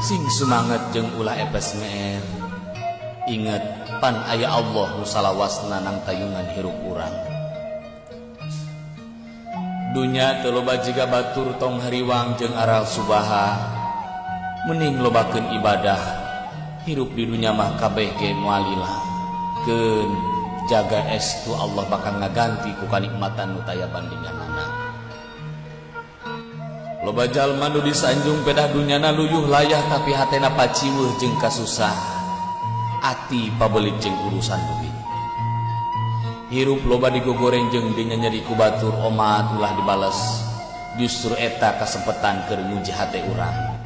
Sing sumanget jeung ulah epes meer. Inget pan aya Allah nu salawasna nang tayungan hirup urang. Dunya teu loba jiga batur tong hariwang jeung aral subaha. Mending lobakeun ibadah. Hirup di dunya mah kabeh ge moal lila. Keun jaga estu Allah bakal ngaganti ku kanikmatan nu taya bandinganana. Loba jalma nu disanjung pedah dunyana luyuh layah tapi hatena paciweuh jeung kasusah. Ati pabelit jeung urusan duit. Hirup loba digogoreng jeung dinyeri ku batur omat ulah dibales. Justru eta kasempetan keur nguji hate urang.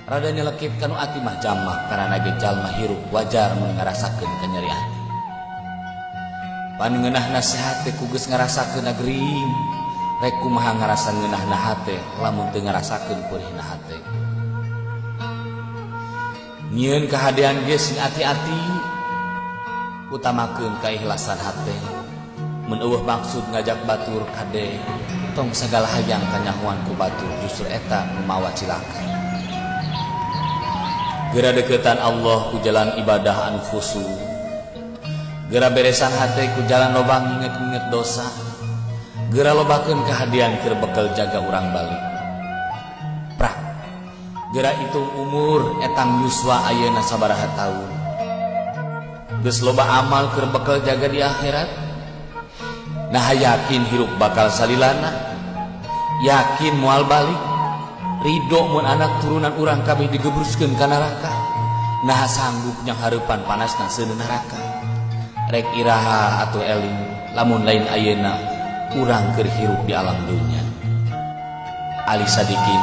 Rada nyelekit kanu ati mah jamak karena ge jalma hirup wajar mun ngarasakeun kanyeri ati. Pan ngeunah nasihat teh ku geus ngarasakeun gering. Rek kumaha ngarasa ngeunahna hate lamun teu ngarasakeun peurihna hate. Nyieun kahadean ge sing ati-ati, utamakeun kaikhlasan hate. Mun eueuh maksud ngajak batur kade, tong sagala hayang kanyahoan ku batur justru eta nu mawa cilaka. Geura deukeutan Allah ku jalan ibadah anu khusyuk. Geura beresan hate ku jalan loba nginget-nginget dosa. Geura lobakeun kahadean keur bekel jaga urang balik. Prak. Geura hitung umur etang yuswa ayeuna sabaraha taun. Geus loba amal keur bekel jaga di akhirat. Nah yakin hirup bakal salilana. Yakin moal balik. Ridho mun anak turunan urang kabeh digebruskeun ka neraka. Nah sanggup nyanghareupan panasna seuneu neraka. Rek iraha atuh eling lamun lain ayeuna urang keur hirup di alam dunya. Ali sadikin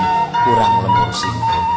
urang lembur singkong.